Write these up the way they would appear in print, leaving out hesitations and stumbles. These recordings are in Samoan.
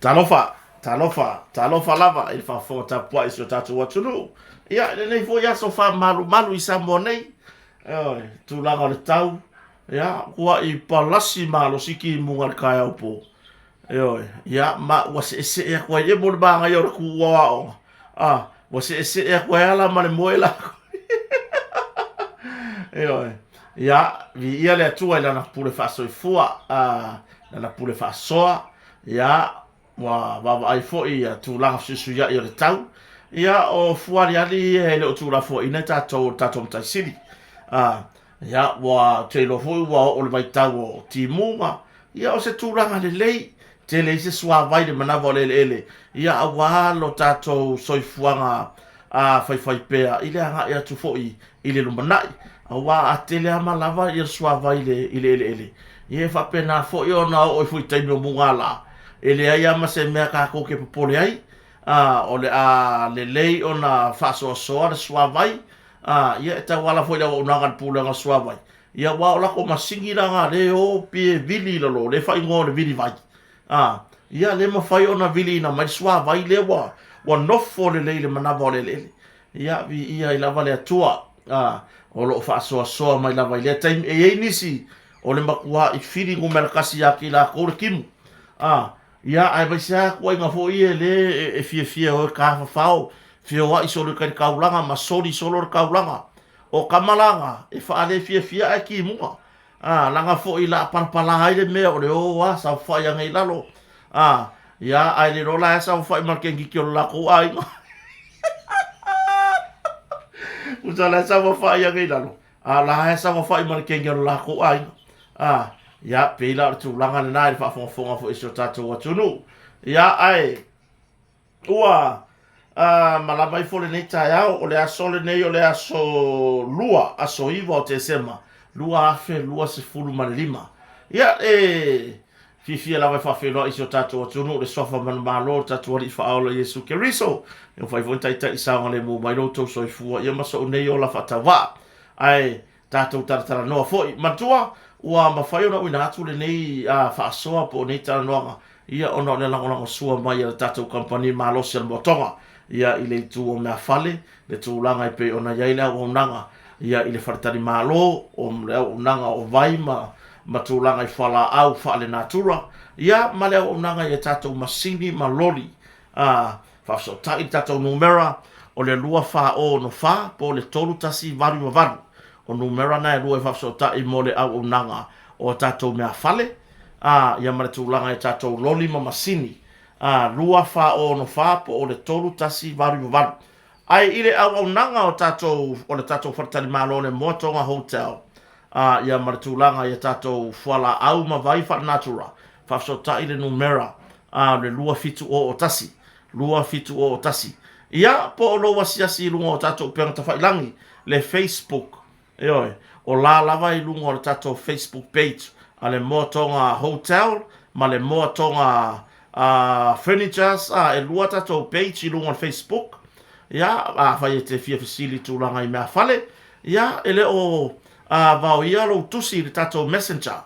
Talofa, talofa, talofa lava i le faafofoga tapuai i si o tatou atunuu. Ia, i lenei foi aso faamalumalu i Samoa nei, ioe, tulaga o le tau, ia, ua palasi malosi kimuga i le taeao po. Ioe, ia, ma ua seesee atu ai, e mo le manaia o le tuua o aoga, a, ua seesee atu ai ala ma le moe lako. Ioe, ia, viia le Atua i lana pule faasoifua, a, lana pule faasoa, ia, ua vaavaai foi ia tulaga fesuisuiai o le tau, ia, o fuaaliali ia e le o tuulafoaiina i tatou o le tatou Matai Sili. A, ia, ua, ou te iloa foi ua oo le vaitau o timuga, ia o se tulaga lelei, tele ai se suavai i le manava o le eleele, ia aua lo tatou soifuaga a faifaipea i le agai atu foi i le lumanai. Aua a tele lava ma lava ia le suavai i le, i le eleele, ia e faapena foi ona oo ai foi i taimi o mugala, e leai lava ma se mea tatou te popole ai, a, o le a lelei ona faasoasoa le suavai, a, ia e tauala foi i le auaunaga a le Pulega o Suavai, ia aua o latou masini la na lea e o pei e vili i lalo, lea e faaigoa o le vilivai, a, ia lea e mafai ona viliina mai le suavai lea ua, ua nofo lelei i le manava o le eleele. Ia, viia ai lava le Atua, a, o lo o faasoasoa mai lava i lea taimi. E i ai nisi o le matua'i fili numera tasi ia te i latou le timu, a, ia, aemaise lava tuuaiga foi ia lea e fiafia e o e tafafao, feoai solo i tai i le taulaga ma soli solo le taulaga. O tama la na, e faalefiafia ae timuga. A, leaga foi la palapala ai le mea o le o a saofafai ane i lalo. A, ia, ae le iloa la e saofafai ma le kenekiti o le latou aiga. Tusa la e saofafai ane i lalo, a la e saofafai ma le kenge o le latou aiga. A, ia, pei la o le tulaga lena i le faafogafoga foi a si o tatou atunuu. Ia, ae Ua malama ifo lenei taeao, o le aso lenei o le aso 2, aso 9 o Tesema 2025. Ia, e fiafia lava e faafeiloai i si o tatou atunuu le suafa manumalo o le tatou Alii Faaola Iesu Keriso. E mafai foi ona taitai saogalemu mai lo outou soifua ia ma sou nei ola faatauvaa. Ae tatou talatalanoa foi. Manatua, ua mafai ona uina atu lenei faasoa po o nei talanoaga ia ona o le lagolagosua mai a le tatou kamupani malosi a le Moatoga ia i le itu o meafale, le tulaga e pei ona i ai le auaunaga ia i le faletalimalo, o le auaunaga o vai ma ma tulaga i fualaau faalenatura, ia ma le auaunaga i a tatou masini ma loli a Faafesootai le tatou numera o le 2464 po o le 3188. O numera na e lua e faafesootai mo le auaunaga o a tatou meafale, a, ia ma le tulaga i a tatou loli ma masini, a, 2464 po o le 3188. Ae i le auaunaga o tatou, o le tatou faletalimalo o le Moatoga Hotel, a, ia ma le tulaga i a tatou fualaau ma vai faalenatura, faafesootai le numera, a, o le 2701, 2701. Ia, po o lou asiasi i luga o tatou upega tafailangi, le Facebook, ioe, o la lava i luga o le tatou Facebook page a le Moatoga Hotel ma le Moatoga Furnitures, a, e lua tatou page i luga o le Facebook. Ia, afai e te fia fesili i tulaga i meafale, ia, e le o vaoia lou tusi i le tatou Messenger,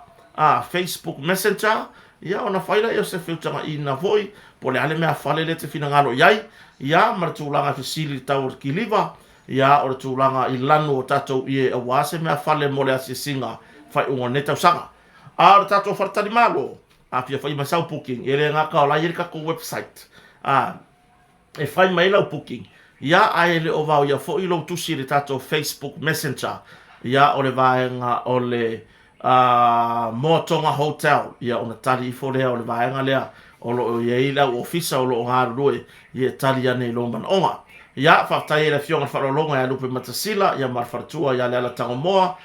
Facebook Messenger, ia ona fai lea o se feutagaiina foi, po o le a le meafale lea e te finagalo i ai, ia, ma le tulaga e fesili i le tau o le kiliva, ia, o le tulaga i lanu o tatou ie aua se meafale mo le asiasiga faaiuga o lenei tausaga. A o le tatou faletalimalo, a fia fai mai sau booking, e le gata o la e i ai le tatou website, a, e fai mai ai lau booking, ia, ae le o vaoia foi lou tusi i le tatou Facebook Messenger, ia, o le vaega o le Moatoga Hotel, ia, ona tali ifo lea o le vaega lea o lo o i ai le au ofisa o lo o galulue, ia, e tali ane i lou manaoga. Ia, faafetai ai i le Afioga i le Faaaloaloga ia Lupe Matasila, ia ma le faletua ia Leala Tagomoa,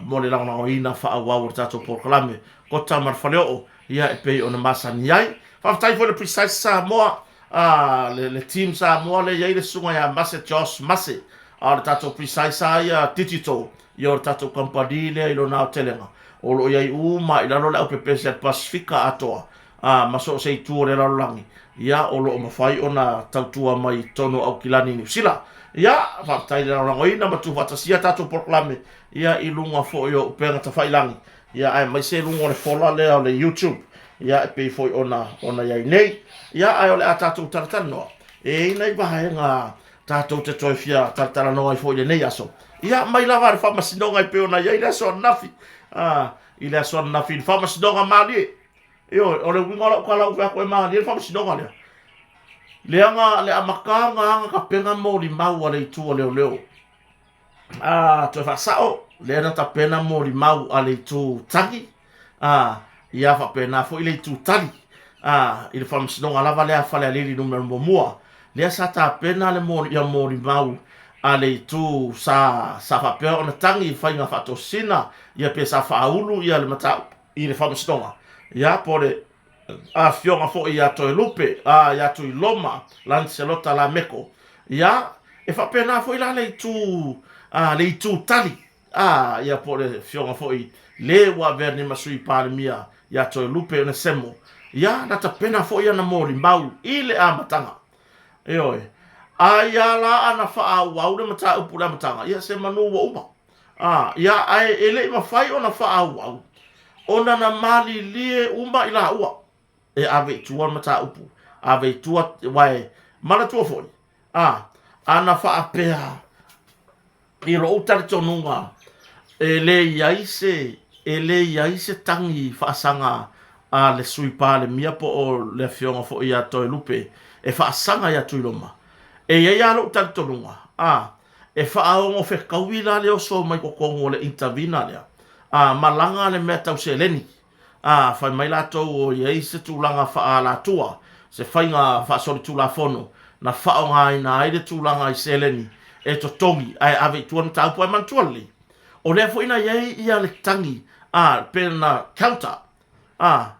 mo le lagolagoina faaauau o le tatou polokalame Kota ma le Faleoo, ia e pei ona masani ai. Faafetai foi le Precise Samoa, le, le team Samoa lea i ai le susuga ia Mase Josh Mase, a o le tatou Precise lava ia Digital, ia o le tatou kamupani lea i lona aotelega, o lo o i ai uma i lalo le aupepese a le Pasefika atoa, ma so o se itu o le lalolagi, ia o lo o mafai ona tautua mai i totonu o Aukilani i Niu Sila. Ia, faafetai i le lagolagoina ma tuufaatasia tatou polokalame, ia i luga foi o upega tafailangi, ia aemaise luga o le fola lea o le YouTube. ia e pei foi ona ona i ai nei. Ia ae o le a tatou talatalanoa, e i ai nai vaega tatou te toe fia talatalanoa ai foi i lenei aso. Ia mai lava le faamasinoga e pei ona i ai le aso ananafi, i le aso ananafi i le faamasinoga malie. Ioe, o le uiga o lau tala ua fai atu e malie le faamasinoga lea. Leaga le amataga lava na tapena molimau a le itu a leoleo. A, toe faasao, lea na tapena molimau a le itu tagi, a, ia faapena foi le itu tali, a, i le faamasinoga lava lea a Falealili Nu.1, lea sa tapena le moli, ia molimau a le itu sa, sa faapea ona tagi i faiga faatosina, ia pe sa faaulu ia le mataupu i le faamasinoga, ia po o le afioga foi ia Toelupe, a, ia Tuiloma Lancelota Lameko, ia, e faapena foi la le itu, a, le itu tali, a, ia po o le afioga foi le ua avea nei ma Sui Palemia ia Toelupe Onesemo, ia, na tapena foi ana molimau i le amataga. Ioe. A ia la ana faaauau le mataupu i le amataga, ia semanu ua uma. A, ia, ae e le i mafai ona faaauau, ona na malilie uma i laua e ave i tua le mataupu, ave i tua, aua e manatua foi, a, ana faapea i lou talitonuga, e le i ai se, e le i ai se tagi faasaga a le Sui Palemia po o le Afioga foi ia Toelupe e faasaga ia Tuiloma. E i ai lava lou talitonuga, a, E faaogo fetaui la le oso mai totonu o le intervena lea, a malaga le mea tau seleni, a fai mai latou o i ai se tulaga faaalatua, se faiga faasolitulafono na faaaogaina ai le tulaga i seleni e totogi ae ave i tua le mataupu. Ae manatua lelei, o lea foi na i ai ia le tagi, a, pe na counter, a,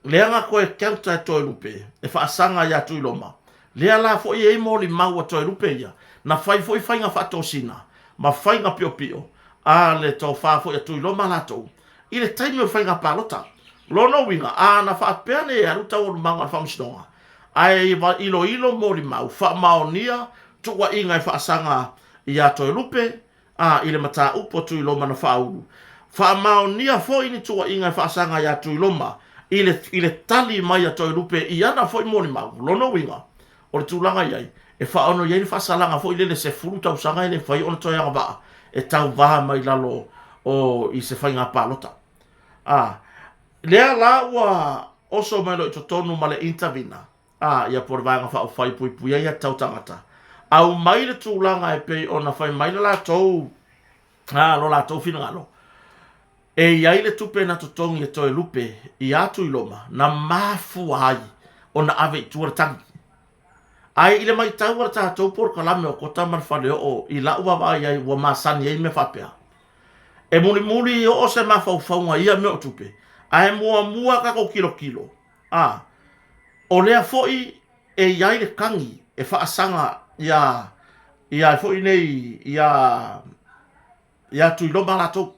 Lea na toe counter e Toelupe e faasaga ia Tuiloma. Lea la foi e i ai molimau a Toelupe ia, na fai foi faiga faatosina ma faiga piopio a le tofa foi a Tuiloma latou i le taimi o le faiga palota. Lona uiga, a na faapea nei e alu taualumaga o le faamasinoga, ae iloilo molimau faamaonia tuuaiga e faasaga ia Toelupe, a i le mataupu a Tuiloma na faaulu. Faamaonia foi ni tuuaiga e faasaga iā Tuiloma i le, i le tali mai a Toelupe i ana foi molimau. O lona uiga, o le tulaga i ai, e faaono i ai le faasalaga foi lele 10 tausaga e le mafai ona toe agavaa e tauva mai lalo o, i se faiga palota. A, lea la ua oso mai loa i totonu ma le intervena, ā, ia po o le Vaega Faaupufai e Puipuia ai Aiatatau Tagata, aumai le tulaga e pei ona fai mai le latou, ā, lo latou finagalo, e i ai le tupe na totogi e Toelupe iā Tuiloma na mafua ai ona ave i tua le tagi. Ae i le matau a le tatou polokalame o Kota ma le Faleoo i la'u vaavaai ai ua masani ai mea faapea. E mulimuli oo se mafaufauga i ia mea o tupe, ae muamua tatou tilotilo A, o lea foi e i ai le tagi e faasaga iā, iā foi nei, iā, iā Tuiloma latou.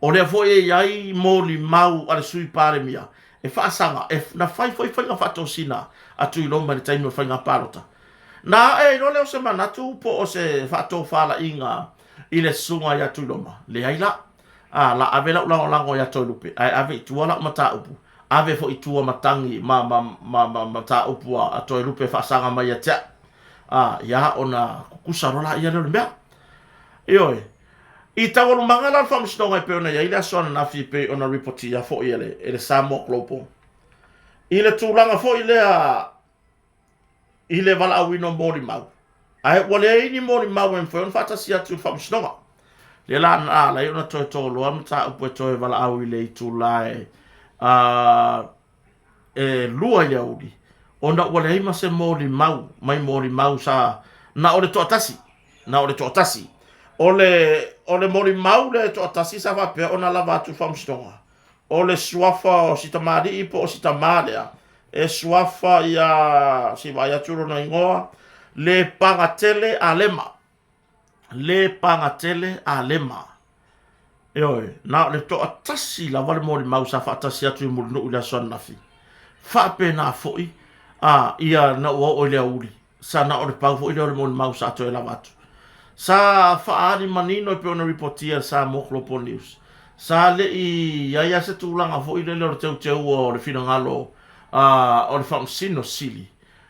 O lea foi e i ai molimau a le Sui Palemia e faasaga, e, na fai foi faiga faatosina a Tuiloma i le taimi o faiga palota. Na ae ai loa lea o se manatu po o se faatofalaiga i le susuga ia Tuiloma. Leai la. A, la ave lau lagolago iā Toelupe, ae ave i tua lau mataupu, ave foi i tua ma tagi ma, ma, ma, ma mataupu a, a Toelupe e faasaga mai ia te au. A, ia, ona kukusa loa laia lea o le mea. Ioe. I taualumaga la o le faamasinoga e pei ona i ai le aso ananafi e pei ona ripotia foi e le, e le Samoa Global, i le tulaga foi lea i le valaauina o molimau, ae ua leai ni molimau e mafai ona faatasi atu i le faamasinoga. Lea la na ala ai ona toe toloa mataupu e toe valaau i le itula e e 2 i le aoauli, ona ua leai ma se molimau mai molimau sa na o le toatasi, na o le toatasi. O le, o le molimau lea e toatasi sa faapea ona lava atu i le faamasinoga, o le suafa o si tamalii po o si tamā lea, e suafa ia, se i vaai atu lona igoa, Lepagatele Alema. Lepagatele Alema. Ioe, na o le toatasi lava le molimau sa faatasi atu i Mulinuu i le aso ananafi. Faapena foi, a, ia na ua oo i le aoauli, sa na o le pau foi lea o le molimau sa toe lava atu. Sa faaali manino e pei ona ripotia e le Samoa Global News. Sa le i i ai lava se tulaga foi lele o le teuteua o le finagalo o le Faamasino Sili,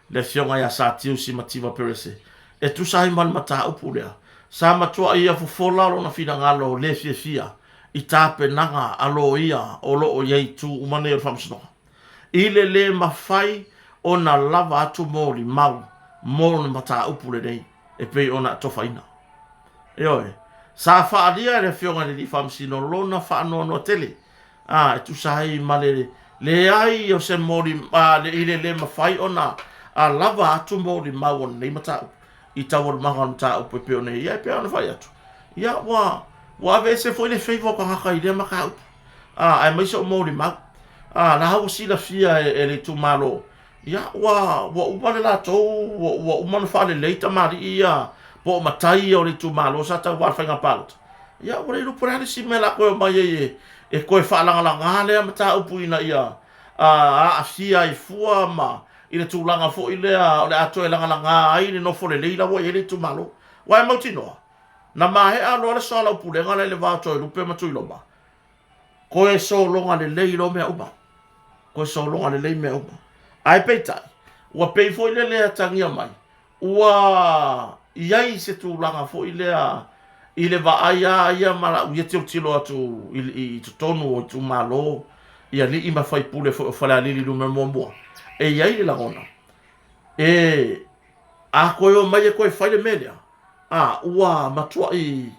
le Afioga ia Satiusi Mativa Perese, e tusa ai ma le mataupu lea. Sa matuai ia fofola lona finagalo le fiafia i tapenaga a loia o lo o i ai i itu uma nei o le Faamasinoga, i le le mafai ona lava atu molimau mo le mataupu lenei e pei ona atofaina. Ioe, sa faaalia e le Afioga i le Alii Faamasino lona faanoanoa tele, a, e tusa ai ma le leai o se moli, a, i le le mafai ona lava atu molimau o lenei mataupu i taualumaga o le mataupu e pei ona i ai. E pei ona fai atu, ia, ua, ua aveese foi le favour o tagata i lea mataupu, a, aemaise o molimau. A, la ua silafia e, e le itumalo, Ia, ua, ua uma le latou, ua, ua uma ona faalelei tamalii ia, po o matai ia o le itumalo sa tauva i le faiga palota. Ia, ua le iloa po o le a le isi mea o le a toe omai ai e, e toe faalagalaga lea mataupu ina ia aafia ai fua ma i le tulaga foi lea o le a toe lagalaga ai le nofo lelei la ua i ai le itumalo. Aua e mautinoa, na maea loa le soalaupulega lea i le va o Toelupe ma Tuiloma, Toe sologa lelei loa mea uma. Toe sologa lelei mea uma. Ae peitai, ua pei foi lele e atagia mai, ua i ai se tulaga foi lea i le vaai a ia ma lau ia tilotilo atu i totonu o itumalo i alii ma faipule foi o Falealili 1, e i ai le lagona, e a toe omai e toe fai le mea lea, a ua matuai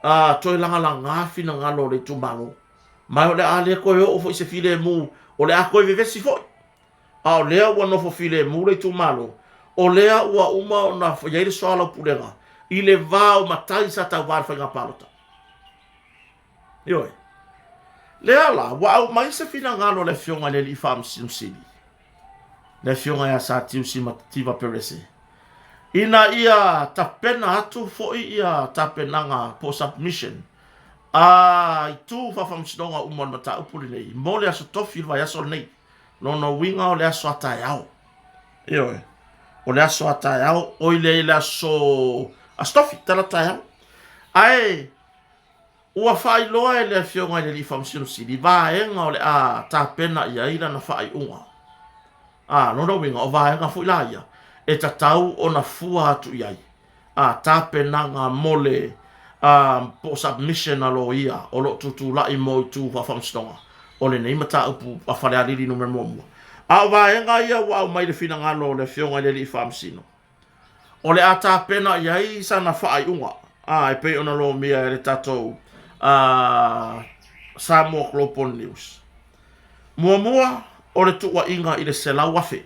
a toe lagalaga finagalo o le itumalo, ma o le a le toe oo foi i se filemu, o le a toe vevesi foi. A o lea ua nofo filemu le itumalo, o lea ua uma ona i ai le soalaupulega i le va o matai sa tauva i le faiga palota. Ioe. Lea la, ua aumai se finagalo o le Afioga i le Alii Faamasino Sili, le Afioga ia Satiusi Mativa Perese, ina ia tapena atu foi ia tapenaga po o submission a itu faafaamasinoga uma o le mataupu lenei mo le aso tofi i le vaiaso lenei. Lona uiga o le aso a taeao. Ioe, o le aso a taeao, oi le, le aso, aso tofi, tala taeao. Ae Ua faailoa e le Afioga i le Alii Faamasino Sili vaega o le a tapena i ai lana faaiuga. A, lona uiga, o vaega foi la ia e tatau ona fua atu i ai a tapenaga mo le a, po o submission a loia o lo o tutulai mo itu faafaamasinoga o lenei mataupu a Falealili Nu.1. A o vaega ia ua aumai i le finagalo o le Afioga i le Alii Faamasino, O le a tapena i ai sana faaiuga, a, e pei ona lomia e le tatou a, Samoa Global News. Muamua, o le tuuaiga i le 100,000.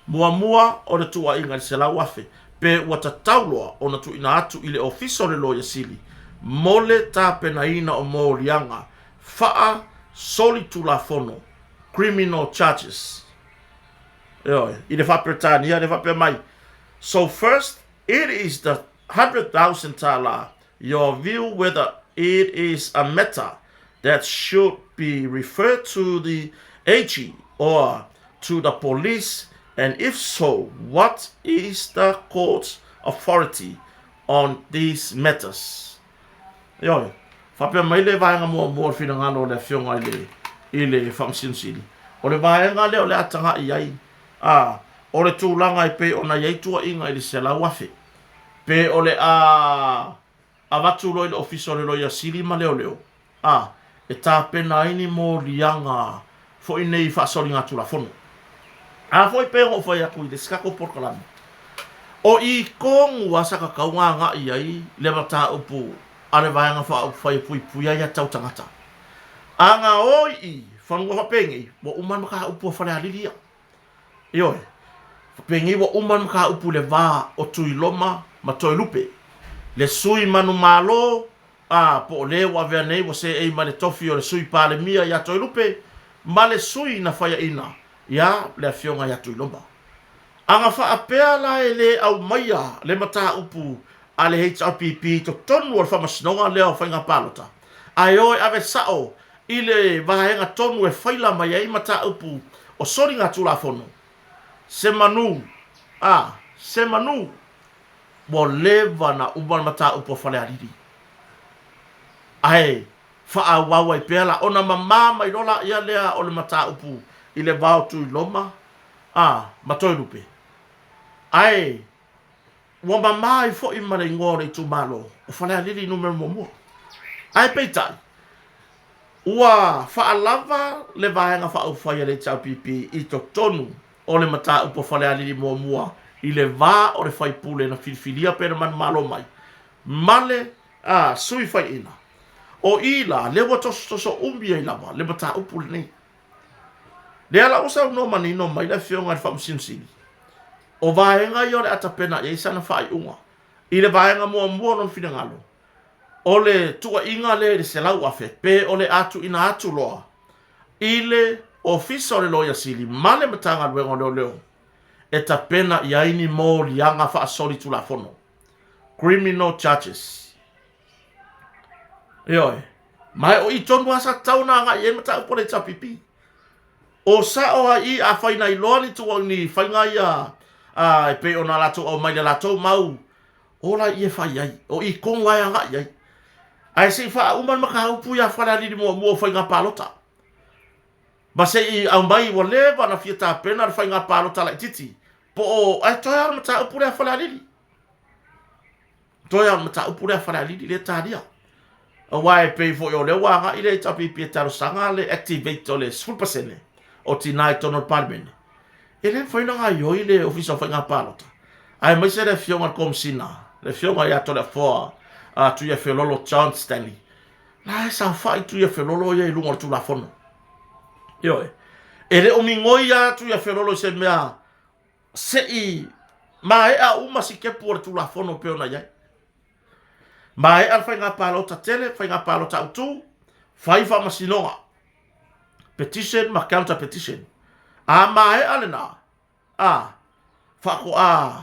Muamua, o le tuuaiga i le 100,000, pe ua tatau loa ona tuuina atu i le Ofisa o le Loia Sili mo le tapenaina o moliaga faa-solitulafono, criminal charges. Ioe, i le faa-Peretania lea faapea mai, So first it is the 100,000 tala, your view whether it is a matter that should be referred to the AG or to the police and if so, what is the court's authority on these matters? Ioe, faapea mai le vaega muamua o le finagalo o le Afioga i le, i le Faamasino Sili, o le vaega lea o le a tagai i ai, ā, o le tulaga e pei ona i ai tuuaiga i le 100,000, pe o le a avatu loa i le Ofisa o le Loia Sili ma Leoleo, ā, e tapena ai ni moliaga foi nei faasoligatulafono. A foi pei ona ou fai atu i le isi tatou polokalame, o i tonu lava sa tatau ona agai i ai le mataupu a le Vaega Faaupufai e puipuia aia tau tagata. A na o i i fanua faapenei, ua uma le mataupu a Falealili ia. Ioe, faapenei ua uma le mataupu i le va o Tuiloma ma Toelupe, le sui manumalo a, po o le ua avea nei ua seei mai le tofi o le Sui Palemia ia Toelupe ma le sui na faiaina ia le Afioga ia Tuiloma. A na faapea la e le aumaia le mataupu a le HRPP i totonu o le Faamasinoga lea o Faiga Palota, ae o e ave sao i le vaega tonu e faila mai ai mataupu o soligatulafono, se manu, a, se manu Ua leva na uma le mataupu a Falealili. Ae faaauau ai pea la ona mamā mai loa laia lea o le mataupu i le va o Tuiloma a ma Toelupe. Ae ua mamā ai foi ma le igoa o le itumalo o Falealili Nu.1. Ae peitai, ua faalava le Vaega Faaupufai a le HRPP i totonu o le mataupu a Falealili muamua i le va o le faipule na filifilia pe na manumalo mai ma le sui faiaina. O i la, lea ua tosotoso umi ai lava le mataupu lenei. Lea la ua saunoa manino mai le Afioga i le Faamasino Sili, o vaega ia o le a tapena i ai sana faaiuga. I le vaega muamua o lona finagalo, o le tuuaiga lea i le 100,000 pe o le a tuuina atu loa i le Ofisa o le Loia Sili ma le Matagaluega o Leoleo e tapena i ai ni moliaga faasolitulafono, criminal charges. Ioe. Ma o i tonu lava sa tatau ona agai i ai mataupu a le HRPP. O sao lava i i, afai na iloa ni tuuaiga ni faiga ia e pei ona latou aumai i le latou mau, o la i e fai ai, o i tonu lava e agai i ai. Ae se i faauma le mataupu ia Falealili muamua o faiga palota. Ma se i aumai ua leva ona fia tapena le faiga palota laitiiti, po o, ae toe lava o le mataupu lea a Falealili. Toe lava o le mataupu lea a Falealili lea e talia. Aua e pei foi o lea ua agai le HRPP e talosaga le activate o le 10% o tina i totonu o le Palemene. E le mafai ona gaoioi le Ofisa o Faiga Palota, aemaise le Afioga i le Komesina, le Afioga ia Toleafoa Tuiafiololo John Stanley, la e saofai Tuiafiololo ia i luga o le Tulafono. Ioe. E le o migoi lava Tuiafiololo i se mea se i maea uma sikepu o le Tulafono pei ona i ai. Maea le faiga palota tele, faiga palota autu, fai faamasinoga, petition ma counter petition. A maea lena, a, faatoa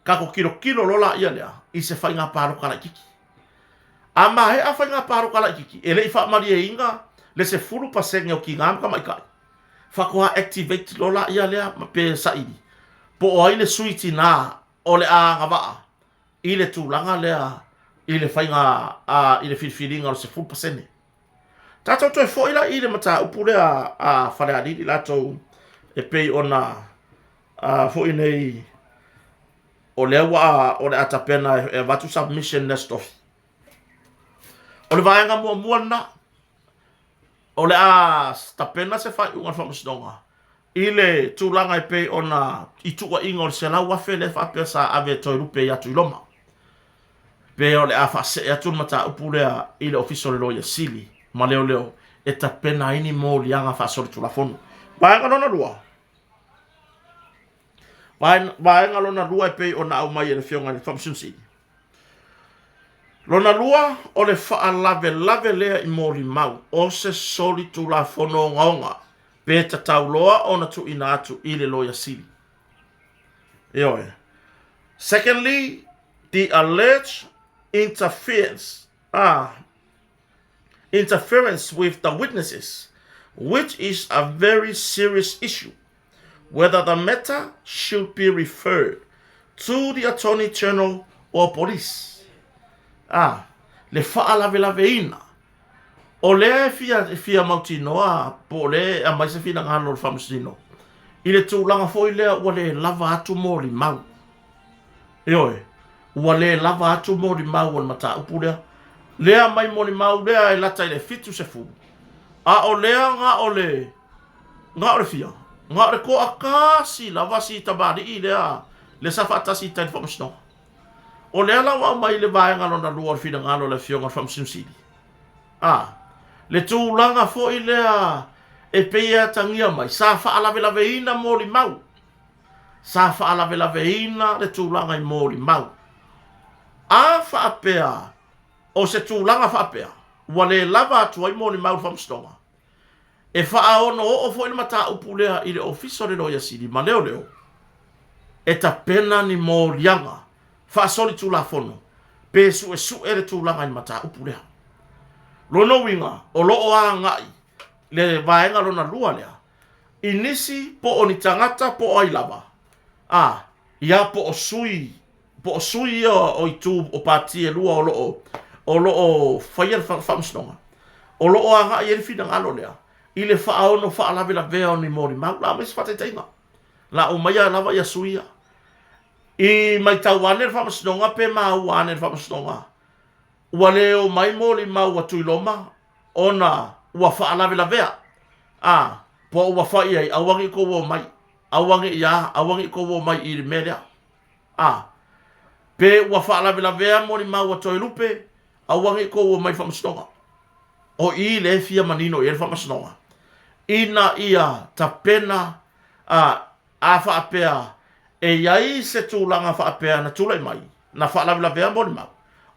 tatou tilotilo loa laia lea i se faiga palota laitiiti. A maea faiga palota laitiiti, e le i faamalieina le 10% o tina ma tamaitai, faatoa activate loa laia lea pe saili po o ai le sui tina o le a agavaa i le tulaga lea i le faiga a, i le filifiliga o le 10%. Tatou toe foi la i le mataupu lea a Falealili latou e pei ona a, foi nei o lea ua o le a tapena e avatu submission le Aso Tofi. O le vaega muamua lena, o le a tapena se faaiuga a le Faamasinoga i le tulaga e pei ona i tuuaiga o le 100,000 lea faapea sa ave e Toelupe ia Tuiloma, pe o le a faasee atu le mataupu lea i le Ofisa o le Loia Sili ma Leoleo e tapena ai ni moliaga faasolitulafono. Vaega lona lua, vaega lona lua e pei ona aumai e le Afioga i le Faamasino Sili. Lona lua, o le faalavelave lea i molimau o se solitulafono ogaoga pe tatau loa ona tuuina atu i le Loia Sili. Ioe. Secondly, the alleged interference, ah, interference with the witnesses, which is a very serious issue, whether the matter should be referred to the Attorney General or police. Ah, le faalavelaveina. O lea e fia, e fia mautinoa po o lea e aumai se finagalo o le Faamasino i le tulaga foi lea ua le lava atu molimau. Ioe, ua le lava atu molimau o le mataupu lea. Lea mai molimau lea e lata i le 70, a o lea na o le, na o le fia, na o le toatasi lava si tamalii lea, lea sa faatasi i tai i le Faamasinoga. O lea la ua aumai i le vaega lona lua o le finagalo o le Afioga i le Faamasino Sili. A, le tulaga foi lea e pei e atagia mai, sa faalavelaveina molimau. Sa faalavelaveina le tulaga i molimau. A faapea o se tulaga faapea, ua le lava atu ai molimau i le Faamasinoga, E faaono oo foi le mataupu lea i le Ofisa o le Loia Sili ma Leoleo e tapena ni moliaga faasolitulafono pe suesue le tulaga i le mataupu lea. Lona uiga, o lo o agai le vaega lona lua lea i nisi po o ni tagata po o ai lava, a ia po o sui po o sui ia o itu o pati e lua o lo o o lo o faia le faamasinoga. O lo o agai ai le finagalo lea i le faaono faalavelavea o ni molimau. O le a aumai se faataitaiga. O le a aumaia lava ia sui ia. I matau ane le Faamasinoga pe maua ane le Faamasinoga ua le omai molimau a Tuiloma ona ua faalavelavea, a, po ua fai i ai, aua ne i tou omai, aua ne i a, aua ne i tou omai i le mea lea. A, pe ua faalavelavea molimau a Toelupe, aua ne i tou omai i le Faamasinoga. O i lea e fia manino i ai le Faamasinoga, ina ia tapena, a, A faapea e i ai se tulaga faapea na tulai mai, na faalavelavea molimau,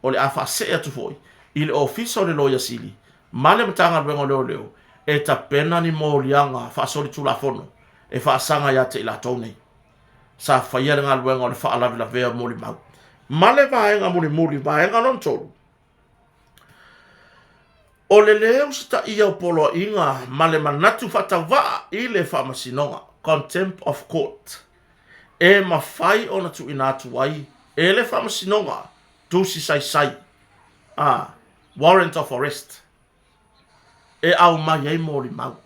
o le a faasee atu foi i le Ofisa o le Loia Sili ma le Matagaluega o Leoleo e tapena ni moliaga faasolitulafono e faasaga ia te i latou nei sa faia le galuega o le faalavelavea molimau. Ma le vaega mulimuli, vaega lona 3, O le lē usitaia o poloaiga ma le manatu faatauvaa i le Faamasinoga, Contempt of Court, e mafai ona tuuina atu ai e le Faamasinoga tusi saisai, a warrant of arrest, e aumai ai molimau.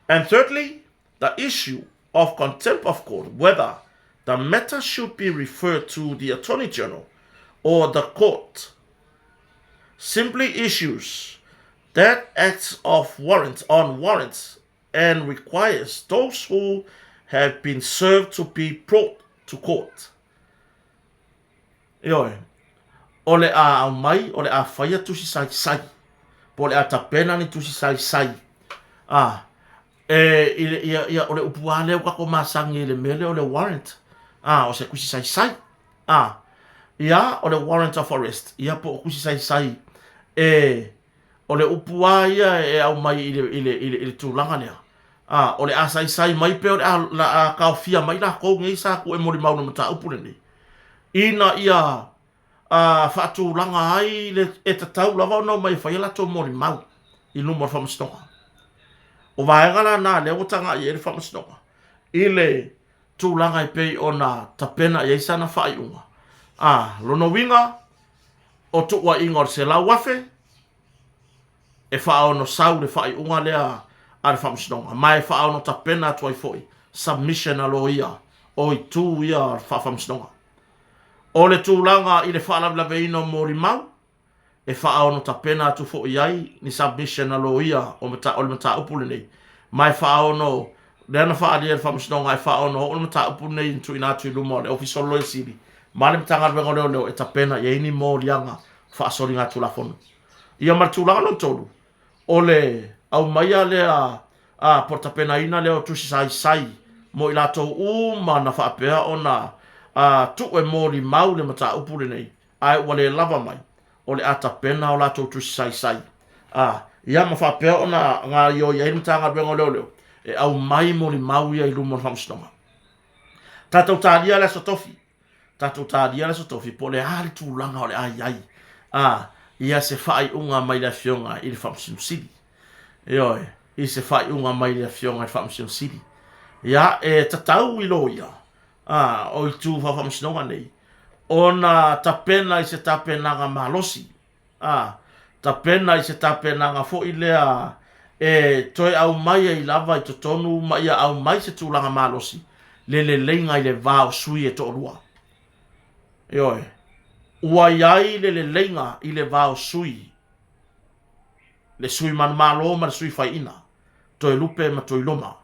And thirdly, the issue of contempt of court whether the matter should be referred to the Attorney General or the court simply issues that acts of warrant on warrants and requires those who have been served to be brought to court. Ioe, o le a aumai, o le a faia tusi saisai, po o le a tapena ni tusi saisai, a, e, i le, ia, ia, o le upu lava lea ua tatou masani i le mea lea o le warrant, a, o se tusi saisai, a, ia, o le warrant of arrest, ia, po o tusi saisai, e, O le upu lava ia e aumai i le, i le, i le, i le tulaga lea, a, o le a saisai mai pe o le a, la a taofia mai lakou nei sa tu e molimau i le mataupu lenei, ina ia a, faatulaga ai le, e tatau lava ona omai e fai a latou molimau i luma o le Faamasinoga. O vaega la na lea ua tagai i ai le Faamasinoga i le tulaga e pei ona tapena i ai sana faaiuga. A, lona uiga, o tuuaiga o le 100,000 e faaono sau le faaiuga lea a le Faamasinoga, ma e faaono tapena atu ai foi submission a loia o itu ia faa-Faamasinoga. O le tulaga i le faalavelaveina o molimau, e faaono tapena atu foi ai ni submission a loia o le mataupu lenei, ma e faaono, lea na faaalia e le Faamasinoga e faaono oo le mataupu lenei na tuuina atu i luma o le Ofisa o le Loia Sili ma le Matagaluega o Leoleo e tapena i ai ni moliaga faasoligatulafono. Ia ma le tulaga lona 3, o le aumaia lea a po o le tapenaina lea o tusi saisai mo i latou uma na faapea ona tuu e molimau le mataupu lenei, ae ua le lava mai, o le a tapena o latou tusi saisai, a, ia ma faapea ona gaoioi ai le Matagaluega o Leoleo e aumai molimau ia i luma o le Faamasinoga. Tatou talia le Aso Tofi, tatou talia le Aso Tofi po o le a le tulaga o le a i ai, a, ia se faaiuga mai le Afioga i le Faamasino Sili. Ioe, i se faaiuga mai le Afioga i le Faamasino Sili. Ia, e tatau i loia, a, o itu faafaamasinoga nei, ona tapena i se tapenaga malosi, a, tapena i se tapenaga foi lea e toe aumai ai lava i totonu ma ia aumai se tulaga malosi le leleiga i le va o sui e toalua. Ioe, ua i ai le leleiga i le va o sui, le sui manumalo ma le sui faiina, Toelupe ma Tuiloma.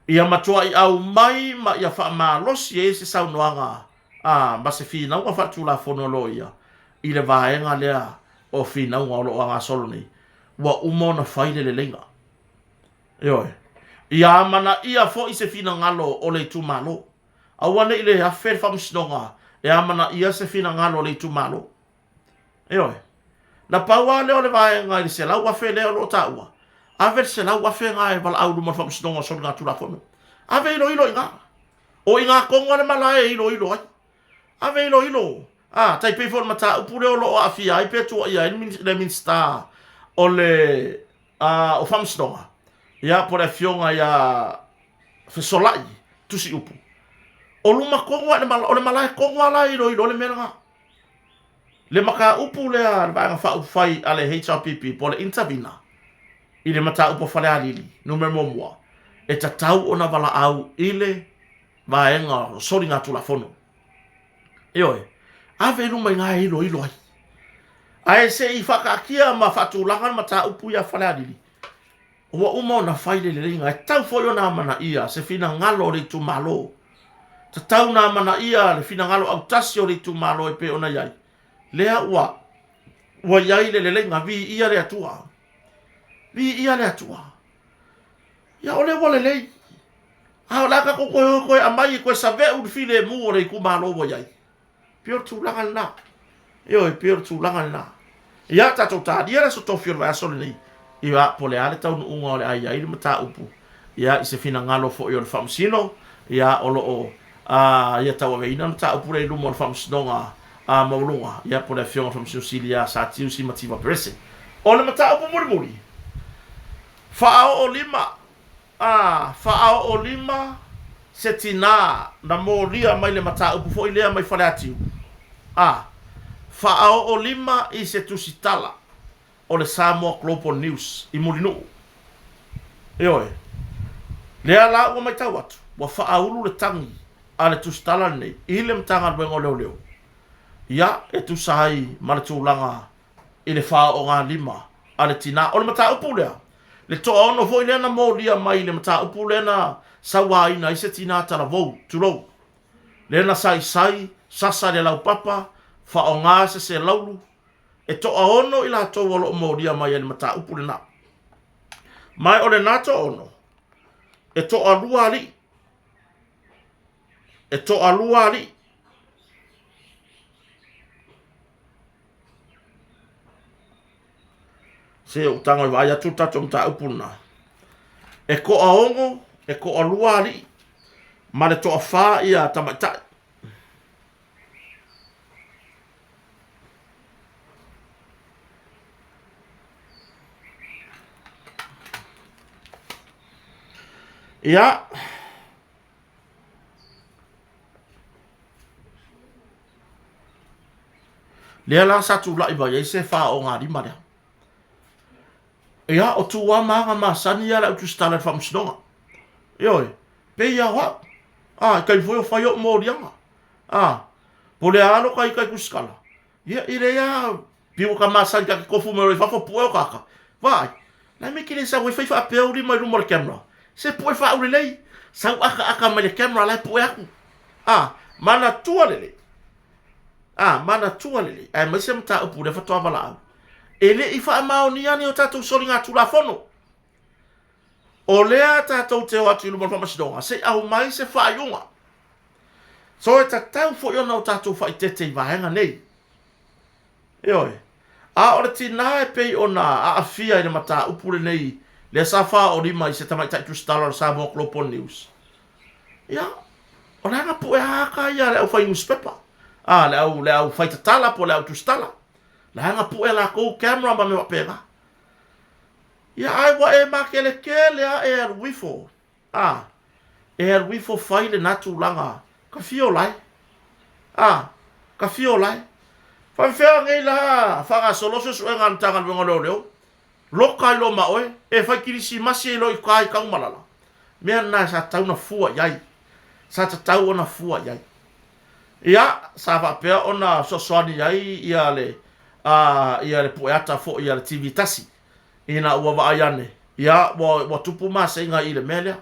Ia matuai aumai ma ia faamalosi ai se saunoaga a ma se finauga faaletulafono a loia i le vaega lea o finauga o lo o agasolo nei, ua uma ona fai le leleiga. Ioe. Ia amanaia foi se finagalo o le itumalo. Aua ne i le afe le faamasinoga e amanaia se finagalo o le itumalo. Ioe. Na pau lava lea o le vaega i le 100,000 lea o lo o taua, ave le 100,000 na e valaau i luma o le Faamasinoga o Soligatulafono. Ave e iloilo i ina. O i ina tonu lava le malae e iloilo ai. Ave e iloilo. A, tai pei foi o le mataupu lea o lo o aafia ai pe tuuaia ai le Minisita o le o Faamasinoga, ia, po o le Afioga ia Fesolai Tusiupu. O luma tonu lava, o le malae tonu lava la e iloilo ai le mea lena. Le mataupu lea a le Vaega Faaupufai a le HRPP po o le Intervenor i le mataupu a Falealili numera muamua, e tatau ona valaau i le vaega o soligatulafono. Ioe, ave i luma i ina e iloilo ai. Ae se i faataatia ma faatulaga le mataupu ia Falealili, ua uma ona fai le leleiga, e tatau foi ona amanaia se finagalo o le itumalo. Tatau ona amanaia le finagalo autasi o le itumalo e pei ona i ai, lea ua ua i ai le leleiga, viia le Atua. Viia le Atua. Ia o lea ua lelei. A o le a tatou toe o toe aumai e toe saveu le filemu o le itumalo ua i ai. Pei o le tulaga lena. Ioe, pei o le tulaga lena. Ia, tatou talia le aso tofi o le vaiaso lenei. Ia, po o le a le taunuuga o le a i ai le mataupu, ia, i se finagalo foi o le Faamasino, ia, o lo o, a, ia tauaveina le mataupu lea i luma o le Faamasinoga a, Maualuga, ia, po o le Afioga i le Faamasino Sili ia Satiusi Mativa Perese. O le mataupu mulimuli, faaoo lima A faaoolima se tinā na molia mai le mataupu foi lea mai Faleatiu. A faaoolima i se tusitala o le Samoa Global News i Mulinuu. Ioe. Lea la ua matau atu, ua faaulu le tagi a le tusitala lenei i le Matagaluega o Leoleo, ia, e tusa ai ma le tulaga i le faaoogalima a le tinā. O le mataupu lea, le toaono foi lea na molia mai i le mataupu lea na sauaina ai se tinā talavou, tulou, lea na saisai, sasa i le laupapa, faaaoga se selaulu, e toaono i latou o lo o molia mai ai le mataupu lena. Ma o lena toaono, e toalua alii, e toalua alii. Se ou tago e vaai atu le tatou mataupu lena. E toaono, e toalua alii ma le toafa ia tamaitai. Ia, Lea la sa tulai mai ai se faaogalima lea. Ia, o tu lava ma aga masani ia a le au tusitala i le faamasinoga. Ioe, pei lava o au. A, i taimi foi o fai ou moliaga. A, po o le a lou ita i tusitala, Ia, i lea a piu ka masani ka te tofu mai loa i fafo pue o kaka. Vaai, la me ke le sau ai fai faapea ou lima i luma o le camera. Se pue faaulelei, sau akaaka mai le camera la e pue aku. A, manatua lelei. A, manatua lelei, aemaise mataupu lea faatoa valaau. E le i faamaonia ni o tatou soligatulafono. O lea tatou te o atu i luma o le faamasinoga, se i aumai se faaiuga. So e tatau foi ona o tatou faaeteete i vaega nei. Ioe. A o le tinā e pei ona aafia i le mataupu lenei lea sa faaolima i se tamaitai tusitala o le Samoa Global News, ia, o le aga pue aka ia a le aufai nusipepa, a le au, le au faitatala po o le au tusitala. Le aga pue a lakou camera ma mea faapena. Ia, ae ua e makelekele a e alu ifo. A, e alu ifo fai lena tulaga, ka fia ola e. A, ka fia ola e. Faafefea nei la faagasolo suesuega a le Matagaluega o Leoleo, loka ai loa ma oe, e fai kilisimasi ai loa i uka i Tanumalala. Mea lena sa tatau ona fua i ai. Sa tatau ona fua i ai. Ia, sa faapea ona fesoasoani ai ia le, a, ia le pueata foi a le TV tasi. Ina ua vaai ane, ia, ua, ua tupu maseiga i le mea lea.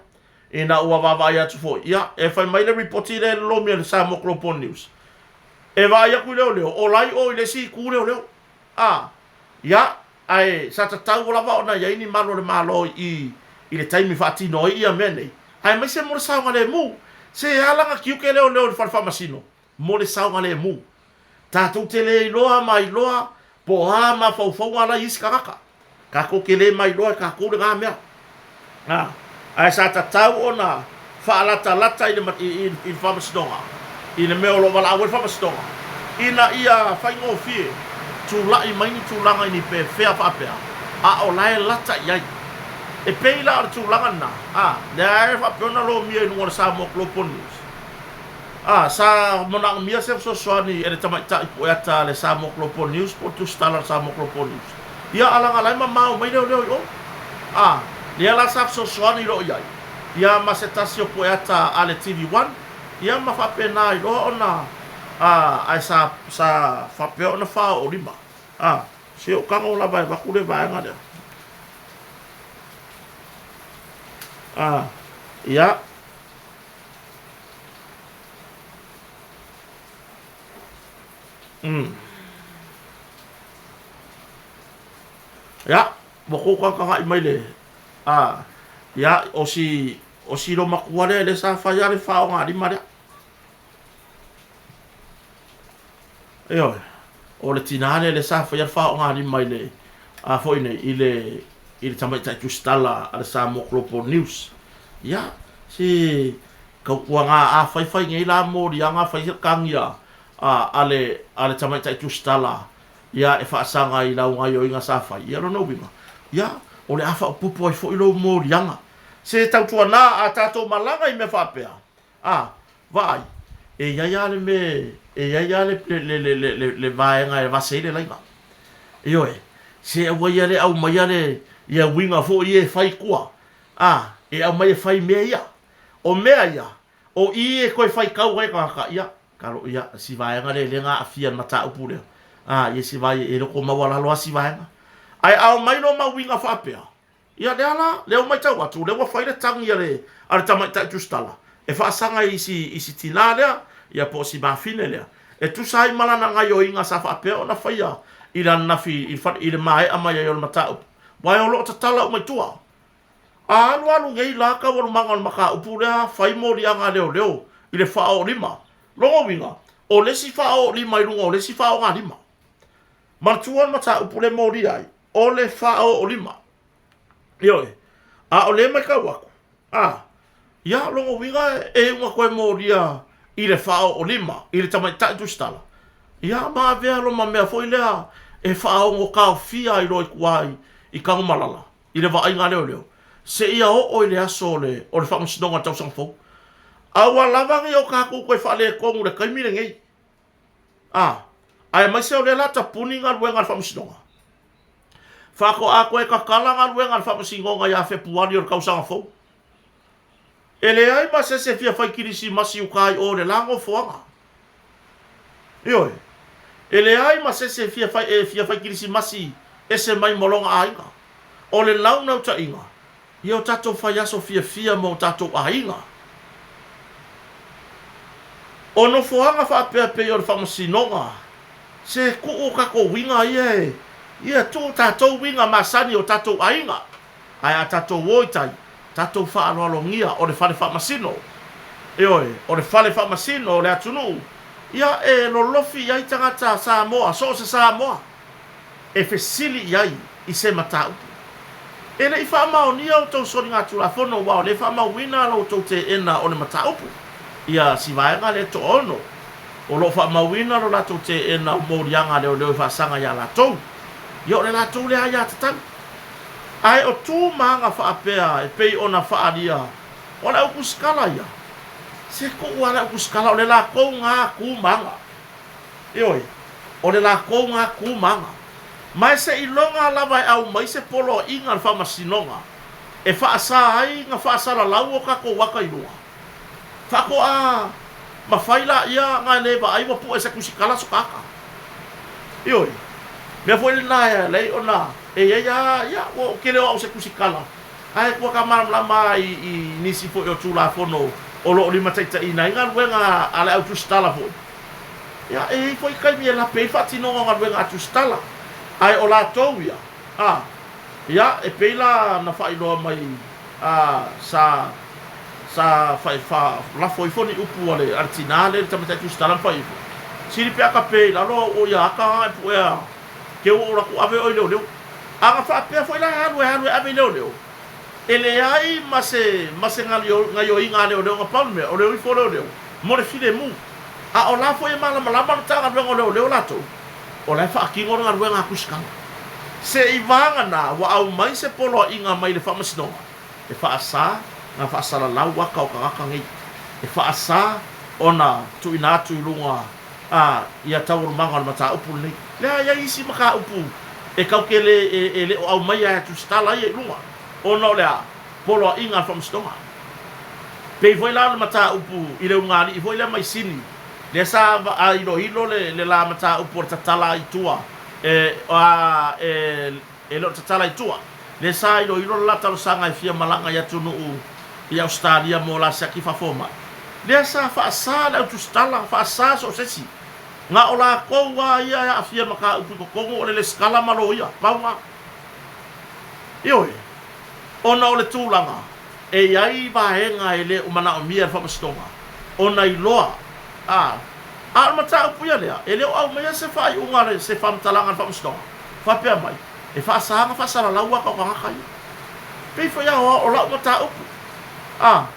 Ina ua vaavaai atu foi, ia, e fai mai le ripoti lea e lolomi e le Samoa Global News. E vaai atu i leoleo, o la i o i le isi itu leoleo. A, ia, ae sa tatau lava ona i ai ni malu a le Malo i i le taimi faatino ai ia mea nei, aemaise mo le saogalemu. Se ala na tiute leoleo i le fale faamasino mo le saogalemu. Tatou te le iloa ma iloa po o a mafaufauga la i isi tagata. Tatou te le mailoa e tatou lena mea. A, ae sa tatau ona faalatalata i le, i, i, i le faamasinoga, i le mea o lo o valaau ai le faamasinoga, ina ia faigofie tulai mai ni tulaga i ni pefea faapea, a o la e lata i ai. E pei la o le tulaga lena, a, lea e faapea ona lomia i luga o le Samoa Global News. A, sa manaomia se fesoasoani e le tamaitai pueata a le Samoa Global News po o le tusitala a le Samoa Global News. Ia, a laga la e mamao mai leoleo i o. A, lea la sa fesoasoani loa i ai, ia ma se tasi o pueata a le TV One, ia ma faapena ai loa ona, a, ae sa, sa faapea ona faaoolima. A, se o tago lava e avatu le vaega lea. A, ia. Mm. Ia, ua kou tagatagai mai le, a, ia, o si, o si loomatua lea lea sa fai a le faogalima lea. Ioe, o le tinā lea lea sa faia le faogalima i le, a foi nei, i le, i le tamaitai tusitala a le Samoa Global News. Ia, se tautuaga a fai fai nei la moliaga fai se tagi a, a le, a le tamaitai tusitala, ia, e faasaga i lau gaioiga sa fai. Ia, lona uiga, ia, o le a faaopoopo ai foi lou moliaga. Se tautuana a tatou malaga i mea faapea, A, vaai, e i ai lava le mea, e i ai lava le, le, le, le, le, le vaega e vase ai le laina. Ioe, se aua ia le aumaia le, ia uiga foi ia e fai i tua, a, e aumai e fai mea ia. O mea ia, o i e toe faitau ai tagata, ia, talo, ia, si vaega lea e le na aafia i le mataupu lea, a, ia si vae, e loko maualalo lava si vaega. Ae a omai loa ma uiga faapea, Ia lea la, lea ua matau atu, lea ua fai le tagi a le, a le tamaitai tusitala e faasaga i si, i si tinā lea, ia po o si mafine lea, e tusa ai ma lana gaioiga sa faapea ona faia i le ananafi i le fale, i le maea mai ai o le mataupu, aua o lo o tatala uma i tua. A alualu nei la taualumaga o le mataupu lea, fai moliaga a leoleo i le faaoolima. Lona uiga, o le isi faaoolima i luga o le isi faaogalima. Manatua le mataupu lea e molia ai, o le faaoolima. Ioe, a o lea e matau atu, a, ia, lona uiga e iuga toe molia i le faaoolima i le tamaitai tusitala, ia, ma avea loma mea foi lea e faaono taofia ai loa i tua i Tanumalala, i le vaaiga a leoleo, seia oo i le aso o le, o le faamasinoga o le tausaga fou. Aua lava ne i o tatou toe faaletonu i le taimi lenei. A, aemaise o lea la tapuni galuega a le Faamasinoga. Faatoa toe tatala galuega a le Faamasinoga ia Fepuari o le tausaga fou. E leai ma se isi e fia fai kilisimasi i uta i o i le la nofoaga. Ioe. E leai ma se isi e fia fai, e fia fai kilisimasi ese mai ma lona aiga. O le naunautaiga, Ia o tatou faiaso fiafia ma o tatou aiga. O nofoaga faapea pei o le faamasinoga, se tuu o tatou uiga ia e, ia tuu tatou uiga masani o tatou aiga. Ae a tatou o i tai, tatou faaaloalogia o le fale faamasino. Ioe, o le fale faamasino o le atunuu, ia e lolofi i ai tagata Samoa, so o se Samoa. e fesili i ai i se mataupu. E le i faamaonia outou soligatulafono aua o lea e faamauina la outou teena o le mataupu. Ia si vaega lea e toaono o lo o faamauina lo latou teena o moliaga a leoleo e faasaga iā latou. Ia o le latou lea aiatatau. Ae o tu ma aga faapea e pei ona faaalia o le autusikala ia, se tuu lava le autusikala o le latou na tu ma aga. Ioe, o le lakou ga ku ma aga. Ma e seiloga lava e aumai se poloaiga a le faamasinoga e faasa ai na faasalalau o tatou ata i luga. Faatoa mafai laia na le vaai ua pue se tusikala so ka ata. Ioe, mea foi lena e ala ai ona e iai a, ia, ua ou tele o au se tusikala, ae ua ka malamalama a i nisi foi o Tulafono o lo o limataitaiina ai galuega a le au tusitala foi. Ia, e i ai foi taimi e lape ai le faatinoga o galuega a tusitala, ae o latou ia, a, ia, e pei la na faailoa mai, a, sa, sa fai, fa, lafo ifo ni upu a le, a le tinā lea i le tamaitai tusitala ma fai ifo, Sili pe a kape i lalo au o ia aka a e puea keu o latou ave oe i leoleo. A na faapea foi la e alu e alu e ave i leoleo, E leai ma se, ma se gaioiga a leoleo na pau le mea, o le o ifo o leoleo mo le filemu. A o la foi e malamalama le Matagaluega o Leoleo latou, o la e faatino le galuega a Tusitala. Se i vagana ua aumai se poloaiga mai le Faamasinoga e faasa na faasalalau aka o tagata nei, e faasa ona tuuina atu i luga a ia taualumaga o le mataupu lenei. Lea e i ai isi mataupu e kau te le e le o aumaia e tusitala ia i luga ona o le a? Poloaiga a le Faamasinoga. Pei foi la o le mataupu i le ulugalii foi lea mai Sini, lea sa iloilo le le la mataupu o le tatala i tua e a e E le o tatala i tua. Lea sa iloilo le la talosaga e fia malaga i atunuu i Ausetalia mo la siaki faafomai. Lea sa faasa le au tusitala, faasa so o se isi. Na o lakou a ia e aafia i mataupu i totonu o le lesikala ma loia, pau na. Ioe, ona o le tulaga e i ai vaega e le o manaomia e le Faamasinoga ona iloa a A o le mataupu ia lea, e le o aumaia se faaiuga se faamatalaga a le Faamasinoga, faapea mai, e faasa ona faasalalau ata o tagata ia. Pei foi a o lau mataupu, a,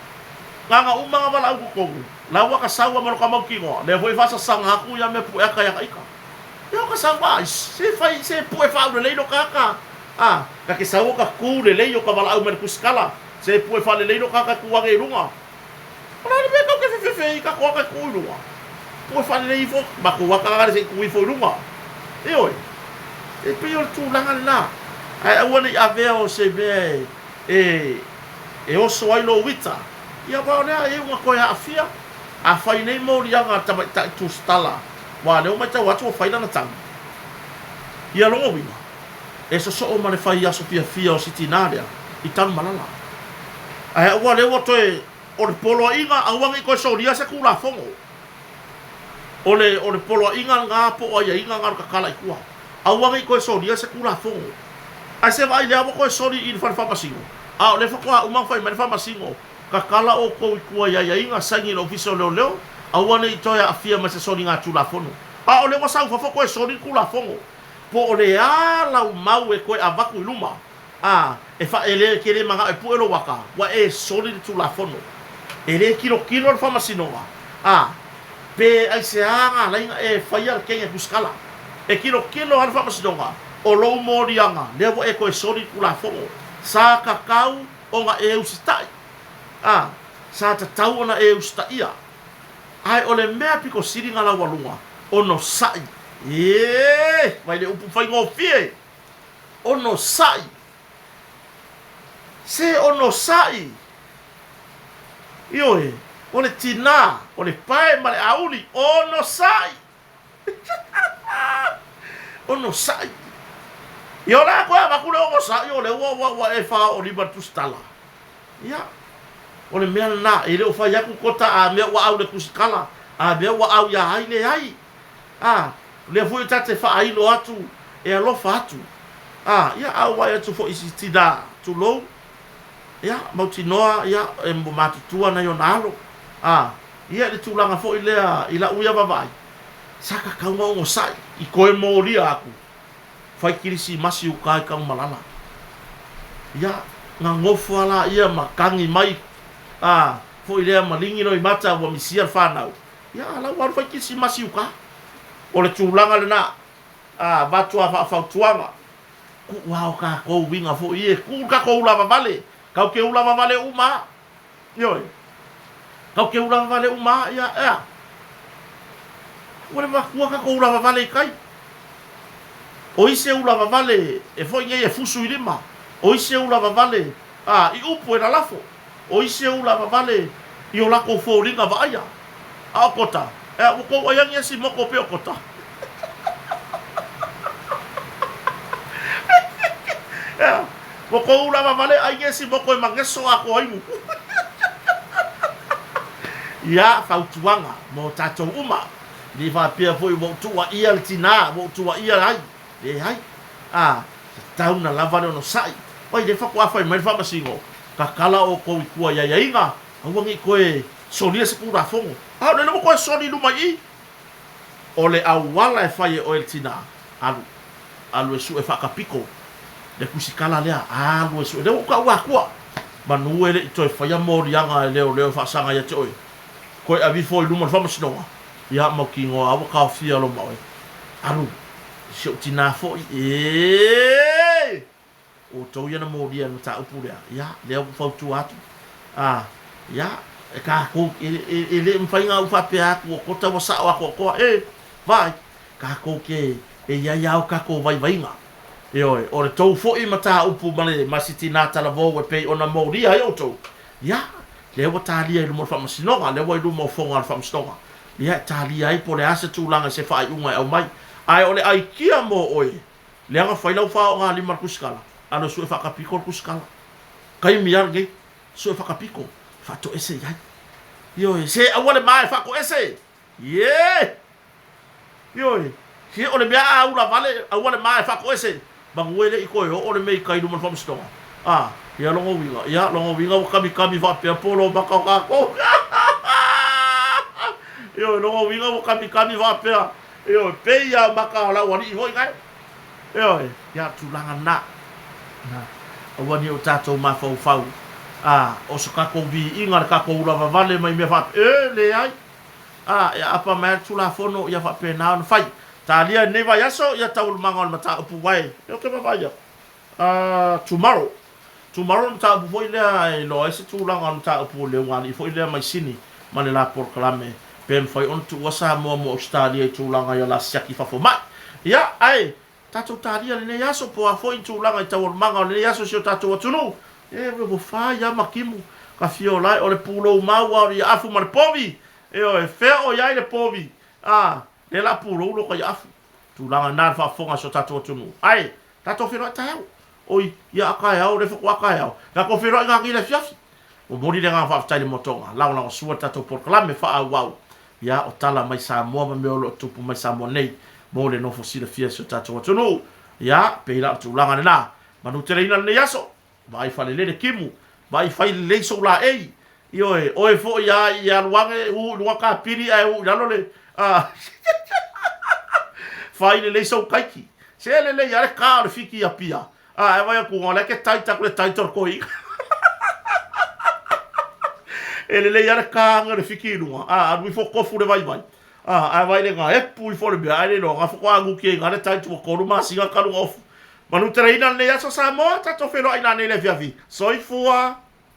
na ona uma na valaau i totonu, la ua ta sau a ma lota mautinoa, lea foi e faasasaga atu ia mea pue ata ia ta ita. Ia o ta sau a, se fai, se pue faaulelei lota ata, a, ta te sau o ta tu lelei o ta valaau mai le tusikala, se pue faalelei lota ata e tu ane i luga. O le a le mea tau te fefefe ai tatou ata e tu i luga? Pue faalelei ifo, matou ata lale se i tu ifo i luga. Ioe. E pei o le tulaga lena. Ae aua ne i avea o se mea e, e oso ai lou ita. Ia aua o lea e iu ina toe aafia. Afai nei moliaga a le tamaitai tusitala, aua o lea ua matau atu ua fai lana tagi. Ia lona uiga, e sosoo ma le fai aso fiafia o si tinā lea i Tanumalala. Ae aua lea ua toe, o le poloaiga aua ne i toe solia se Tulafono. O le, o le poloaiga lena po o aiaiga lena o le tatala i tua. Aua ne i toe solia se Tulafono. Ae se vaai lea ua toe soli i le fale faamasino, a o lea faatoa uma ona fai mai le faamasino, tatala outou i tua i aiaiga, saini i le Ofisa o Leoleo, aua ne i toe aafia ma se soliga Tulafono. A o lea ua sau i fafo toe soli le Tulafono. Po o le a lau mau e toe avatu i luma, a e fa, e le, ke le manao e pue lou ata, ua e soli le Tulafono. E le tilotilo le Faamasinoga, a pe aisea na ala ai na e faia le kenya tusikala. E tilotilo lava le Faamasinoga, o lou moliaga, lea ua e toe soli le Tulafono. Sa tatau ona e usitai, a sa tatau ona e usitaia. Ae o le mea pito sili na laualuga, onosai. Ee! Mai le upu faigofie! Onosai! Se onosai! Ioe, o le tinā, o le pae ma le auli, onosai! Onosai! Ia o le a toe avatu le onosai o lea ua, ua, ua e faaoolima i le tusitala. Ia, o le mea lena, e le o fai atu kota a mea ua au i le tusikala, a mea ua au iā ai, leai. A, o lea foi ta te faailo atu e alofa atu. A, ia, a ou vaai atu foi i si tinā, tulou, ia, mautinoa, ia, e matutua nai ona alo. A, ia, i le tulaga foi lea i lau ia vaavaai, sa tatau ona onosai i toe molia atu. Fai kilisimasi uka i Tanumalala. Ia, gagofo a laia ma tagi mai, a, foi lea ma ligi loimata ua misia le fanau. Ia, a la ua alu fai kilisimasi uka. O le tulaga lena, a, avatu a faafautuaga, tuu a o tatou uiga foi ia, tuu le tatou ulavavale, tatou te ulavavale uma a. Ioe. Kau ke ula vavale uma a, ia, ea. Ua le matua tatou ula vavale i tai. O isi e ula vavale e foi nei e fusu i lima. O isi e ula vavale a, i upu e lalafo. O isi e ula vavale i o latou foliga vaaia. A o kota, ea, ua tou ai agi esi moko pei o kota. Ea, ua tou ula vavale ai esi moko e mageso atoa inu. Ia, fautuaga mo tatou uma. Le faapea foi ua ou tuuaia le tinā, ua ou tuuaia ai. Leai. A, tatau na lava le onosai. Oi, lea faatoa fai mai le faamasino, tatala outou i tua i aiaiga, Aua ne i toe solia se Tulafono. A o lea ua toe soli i luma i i. O le auala e fai e oe le tinā, alu, alu e sue faakapiko le tusikala lea, alu e sue. Lea ua ou taua atua, manu e le i toe faia moliaga e leoleo e faasaga ia te oe. Toe aveifo i luma o le faamasinoga, ia mautinoa lava ua taofia loma oe. Alu, si ou tinā foi, ee! Outou ia na molia i le mataupu lea, ia, lea ua fautua atu, a, ia, E kākou, e, e, e le mafai ona ou faapea atu ua kota ua sao atoatoa, e, vaai, kākou te, e i ai lava o tatou vaivaiga. Ioe, o le tou foi mataupu ma le ma si tinā talavou e pei ona molia ai outou, ia, lea ua talia i luma o le Faamasinoga, lea ua i luma o foga o le Faamasinoga, ia, e talia ai po o le a se tulaga i se faaiuga e aumai. Ae o le aikia mo oe, leaga fai lau faogalima i le tusitala, alu e sue faatapito le tusitala. Taimi lava lenei, sue faatapito, faatoese i ai. Ioe, se aua le ma e faatoese! Ie! Ioe, se o le mea a ula vale, aua le ma e faatoese, manu e le i toe oo le mea i tai i luma o le faamasinoga. A, ia lona uiga, ia lona uiga ua kamikami faapea polo maka o tatou. Ioe, lona uiga ua kamikami faapea, ioe, pei lava o maka o lau alii foi nae. Ioe, ia tulaga lena. Na, aua ne i o tatou mafaufau, a, o se tatou viiga le tatou ula vavale mai mea faapea, e leai. A, e aapa mai lava le Tulafono ia faapena ona fai. Talia i lenei vaiaso ia taualumaga o le mataupu wae, ou te vaavaai atu, a, tomorrow, tomorrow le mataupu foi lea e iloa ai se tulaga o le mataupu o le ugaalii foi lea mai Sini ma le la polokalame pe mafai ona tuua Samoa mo Ausetalia i tulaga ia la siaki fafo mai. Ia, ae, tatou talia lenei aso po o a foi ni tulaga i taualumaga o lenei aso i si o tatou atunuu, e, ua fai lava ma timu ka fia ola ai, o le pulou mau lava o le iaafu ma le povi, ioe, fea o i ai le povi, a, lea la pulou lota iaafu. Tulaga lena le faafofoga a si o tatou atunuu. Ae, tatou feiloai taeao. Oi, ia a taeao, lea faatoa taeao. Tatou feiloai nanei i le afiafi. Momoli le agaga faafetai i le motoga, lagolagosua le tatou polokalame faaauau ia o tala mai Samoa ma mea o lo o tupu mai Samoa nei mo le nofo silafia e si o tatou atunuu. Ia, pei la o le tulaga lena. Manuteleina lenei aso, vaai falelele timu, vaai fai lelei sou laei. Ioe, oe foi a i alu ane, u i luga kapili ae u i lalo le a fai lelei sou taiki. Se lelei lava le ka o le fiki i Apia. A, e vai atu, o lea ke taita aku le taita o le toeaina. E lelei lava le ka ane o le fiki i luga, a, alu ifo tofu le vaivai. A, ae vai le ga epu ifo le mea, ae le iloa, ga faatoa aguti ai i ina le taita ua tolu masina talu ona ofu. Manuteleina lenei aso Samoa, tatou feiloai nanei i le afiafi. Soifua!